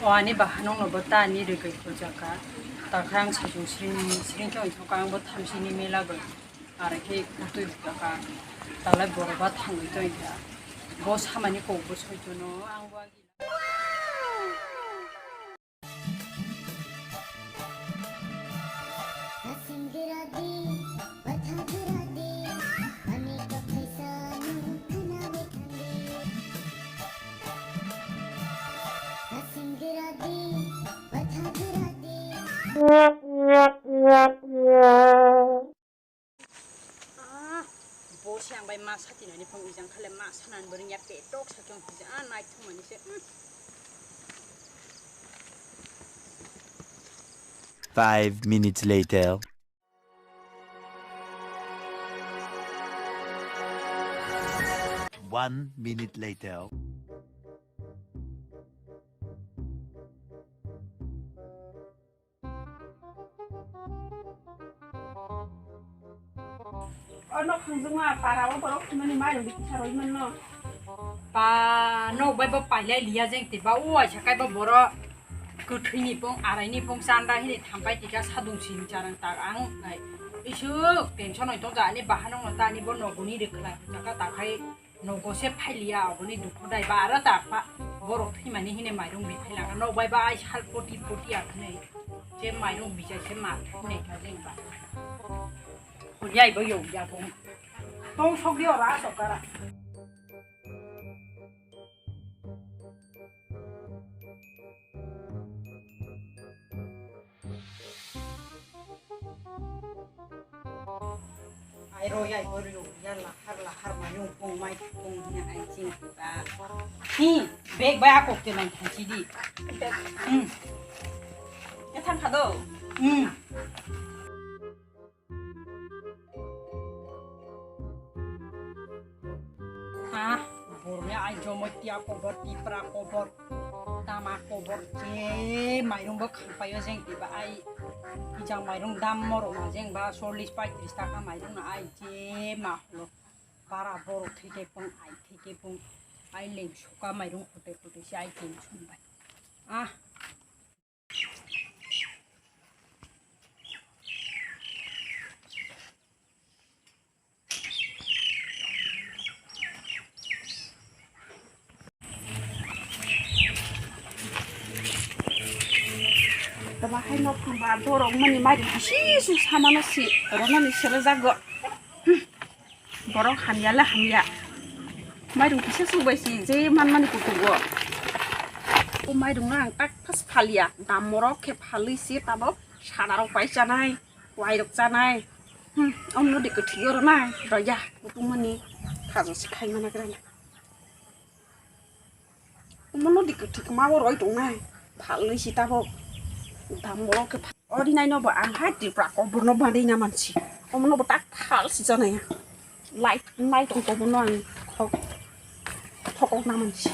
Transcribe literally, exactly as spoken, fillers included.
O ani bahanokno bo ta ani rwgwi khojaka. Takha ang sajung sring sring khe ongthoka, ang bo thamsini mela bai. Arekhe kutui rwkha. Talai borok ba thangwi tongkha. Bo samani kok bo soitono ang bo agi. Ah, bo se ang bai ma satinani phone ijang khale ma sanani bo ringya petok sakhe ong kisa, ah, naithok mani se, hmm. Five minutes later. One minute later. O nok thwngjwkma para o borok thwimani mairum bikisa rwi manno. Pa nok bai bo pailai liya jeng te ba o waisa kai bo borok kwthwini pong araini pong chanda hini thampai tika sadung sini charang tak ang ai. Isuk tension oi tong ja ani bahanok no ta ani bo noguni rwkhlai jaka takhai. Nogo se phailiya, aboni dukhu dai ba aro ta pha. Borok thwimani hine mairung bi phailaga. Nok bai ba ai sal poti poti akhne. Je mairung bijai se ma thwinai kha jeng ba. Horiya ibo yo ya bo. Tong sok di ora sok kara. Ai ro yai bo rio ya lahar lahar mayung pung mai pung hina ai ching ta. Hi, bag bai akok te nang thanchi di. Hmm. Ya thang kha do. Hmm. Ah, borokni ai Jomotia kobor, Tipra kobor, Tama kobor, je mairung bo khampaio jeng tiba ai, ijang mairung dam morok na jeng ba chollish paitris taka mairung na ai je ma holo. Bara borok thike pung ai thike pung ai leng suka mairung kote kote se ai tension bai. Ah. Tama hai nok thangba borok mani mari kisi si samano si ronani sere jago. Borok hamya le hamya. Mairung kisa subai si je manmani kutugo. O mairung no ang tak phas phalia. Dam morok khe phalwi si tabok sana rok pai chanai, wai rok chanai. Hmm, omno de kwthwi oro nai. Roya, kutung mani khajo si khai mana gra. Omono di kwthwi kwma o roi tongnai. Phalwi si tabok. Dam borok khe pha-, o rinai no bo ang hai Tripura kobor no bandai na mansi. Omono bo tak phal si janai. Light nai tong tong bono ang khok thokok na mansi.